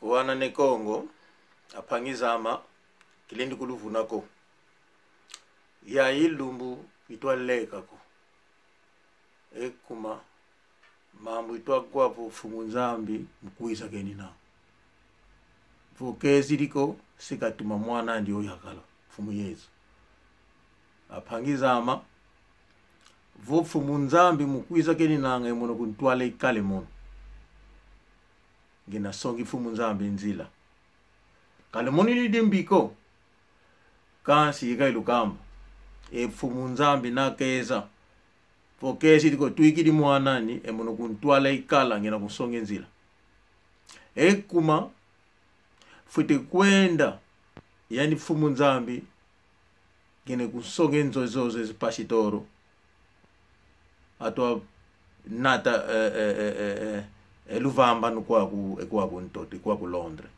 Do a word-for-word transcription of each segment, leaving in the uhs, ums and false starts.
Wana Ne Kongo, ampangi zame, kilendi kuluvuna ko. Yayi lumbu itwa leka ko. E kuma, mambu itwa wa vo Mfumu Nzambi mu kwiza kenina. Vo kezidi ko, si katuma mwan'andi oyo yakala, Mfumu Yezu. Ampangi zame, vo Mfumu Nzambi mu kwiza keninanga, e mono ku ntwala ikala mono, ngina songi Mfumu Nzambi nzila. Ka lumonidi mbi ko, kansi ika ilukamba. E Mfumu Nzambi na keza, vo kezidi ko, twikidi mwan'ani, e mono ku ntwala ikala, ngina kunsonga e nzila. E kuma, fwete kwenda, yandi Mfumu Nzambi, ngina kunsonga e nzo zozo zi pastor. Atwa nata, eh, eh, eh, eh, eh, e luvambanu kwaku, e kwaku ntoto, e kwaku Londres.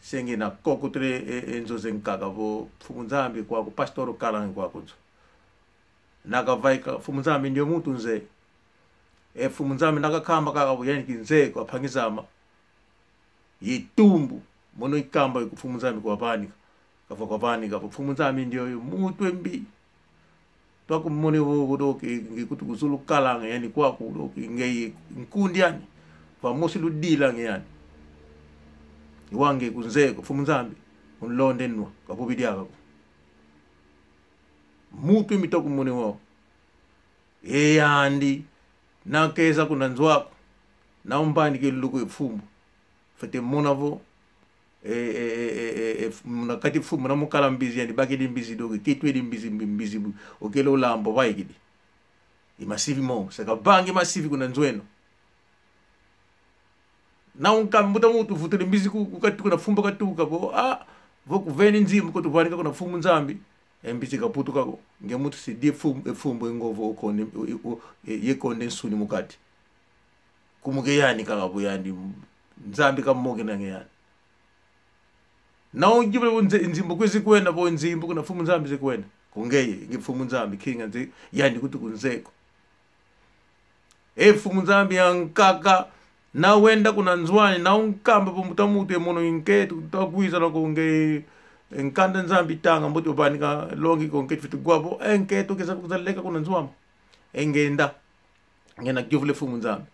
Se ngina kokotele e, e nzo zankaka vo Mfumu Nzambi kwaku, pastor kala kwaku nzo. Na kavaika, Mfumu Nzambi ndio muntu nzeye. E Mfumu Nzambi na kakamba kaka vo yandi kinzeye ko, ampangi zame. Ye tumbu, mono ikamba ku Mfumu Nzambi kwavanika. Kavwa kwavanika vo Mfumu Nzambi ndioyo, muntu ambi. Twa kumona vo, vo donc, nge kutu ku zulu kalanga, yandi kwaku, donc, ngeye nkundi ani. Va mosi ludilanga yani. I wau nge kunzeye ko, Mfumu Nzambi, unlonde nwa, kavovi diaka ko. Muntu ambi twa kumona wau. E yandi, na keza kuna nzo aku, na umvanika e luku e fumbu, fwete mona vo, e, e, e, e, e, e, f-, muna kati fumbu, na mu kala mbizi, yandi bakidi mbizi, donc, kitwidi mbizi, mbi-, mbizi bu-, okele olamba, vaikidi. I masivi mo, se kavangi masivi kuna nzo eno. Na unkamba mbuta muntu, vutula mbizi ku, ku katu-, kuna fumbu katuka vo, ah, vo kuveni nzimbu ko tuvanika kuna Mfumu Nzambi. E mbizi kavutuka ko. Nge muntu si dia fum-, e fumbu e ngovo okonde, o, o, o, e, yakonde nsuni mu kati. Kumukeyani kaka vo yandi, Nzambi kamokenanga yani. Na unjibula vo nze-, nzimbu kwizi kwenda, vo nzimbu kuna Mfumu Nzambi zikwenda. Ko ngeye, nge Mfumu Nzambi, kinga nze-, yandi kutu kunzeye ko. E Mfumu Nzambi yankaka, na wenda kuna nzo ani, na unkamba vo mbuta muntu, e mono i nkento, twa kwiza na ko nge, e nkanda Nzambi tanga, mbote uvanika longi ko, nkento fwete wa vo, e nkento keza kuzaleka kuna nzo ame. E nge enda. Nge na yuvula e Mfumu Nzambi.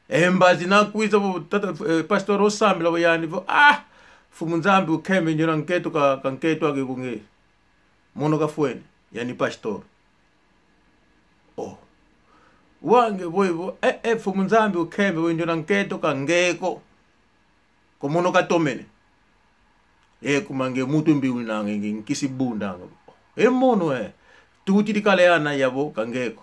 E mbazi na kwiza vo tata, eh, pastor osambila vo yandi vo, ah, Mfumu Nzambi ukembe, ndiona nkento ka, ka nkento ake ko nge. Mono kafwene, yandi pastor. Oh. Wau nge vo, vo, eh, eh, Mfumu Nzambi ukembe, vo ndiona nkento ka nge ko. Ko mono katomene. E kuma nge muntu mbi winanga, nge nkisi bundanga. E mono, eh. Tutidi kala yana ya vo ka nge ko.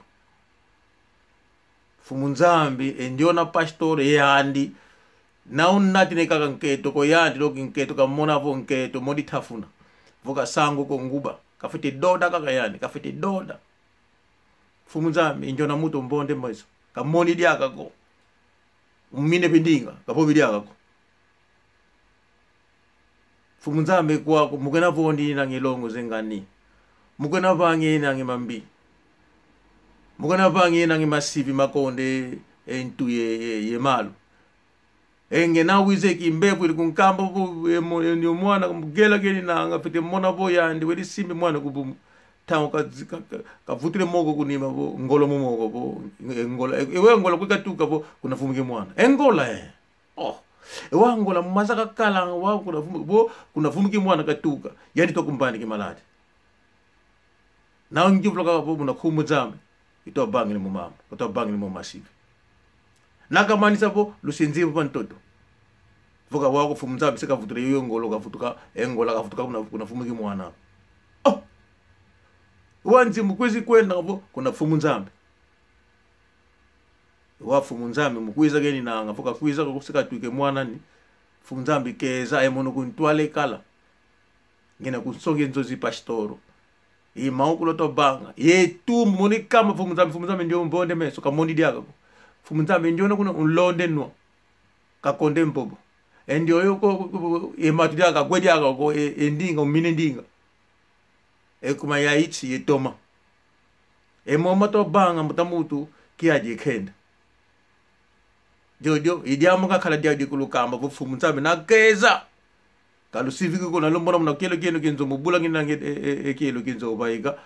Mfumu Nzambi, e ndiona pastor, e yandi. Na unatina kaka nkento, ko yandi, donc nkento kamona vo nkento, modi tafuna. Vo kasangu ko nguba. Kafwete doda kaka yandi, kafwete doda. Mfumu Nzambi, e ndiona muntu mbonde meso. Kamoni diaka ko. Umine mpe ndinga, kavovi diaka ko. Mfumu Nzambi kwaku, mu kwenda vondinanga e longo za ngani. Mu kwenda vanginanga e mambi. Mu kwenda vanginanga e masivi makonde e ntu ye, ye, ye malu. E nge na wiza e kimbevo ili kunkamba vo, e mo-, e ndio mwana, mu gela keninanga, fwete mona vo yandi, wele simbi mwana ku vumu. Ntangu ka, ka, ka, kavutula e moko ku nima vo, ngola mu moko vo, e ngola, e, e we ngola kwe katuka vo, kuna vumika e mwana. E ngola, eh. Oh. E wau ngola maza kakala, wau kuna vumu-, vo, kuna vumika e mwana katuka. Yandi twa kumvanika e maladi. Na unjibula kaka vo muna nkumbu Nzambi, itwa vangila mo mambu, itwa vangila mo masivi. Na kamanisa vo, lusi nzimbu va ntoto. Vo ka wau ko Mfumu Nzambi se kavutula yoyo ngola, kavutuka, e ngola kavutuka kuna, kuna vumika e mwana. Oh! Wau nzimbu kwizi kwenda vo, kuna Mfumu Nzambi. Wau Mfumu Nzambi mu kwiza keninanga, vo kakwiza ko se katwika e mwana ani. Mfumu Nzambi keza, e mono ku ntwala ikala. Ngina kunsonga e nzo zi pastor. E mau kulu twa vanga. E tumbu mono ikamba Mfumu Nzambi, Mfumu Nzambi ndio mbonde meso, kamoni diaka ko. Mfumu Nzambi ndiona kuna unlonde nwa. Kakonde mvovo. E ndioyo ko, ko, ko, e matu diaka, kwe diaka ko, e, e ndinga, umine ndinga. E kuma ya itsi ye toma. E momo twa vanga mbuta muntu kiadi e kenda. Diodio i diambu ngakala diau dia kulukamba vo Mfumu Nzambi nakeza. Ka lusiviki kuna, lumbona muna kielo kieno kia nzo, mu bula ngina nge e, e, e kielo kia nzo vaika.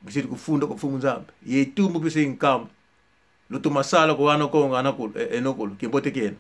Ngisidi kufunda kwa Mfumu Nzambi. Ye tumbu pisi nkamba. Lutoma sala kwa ana Kongo, ana kulu, e, eno kulu, kimbote kieno.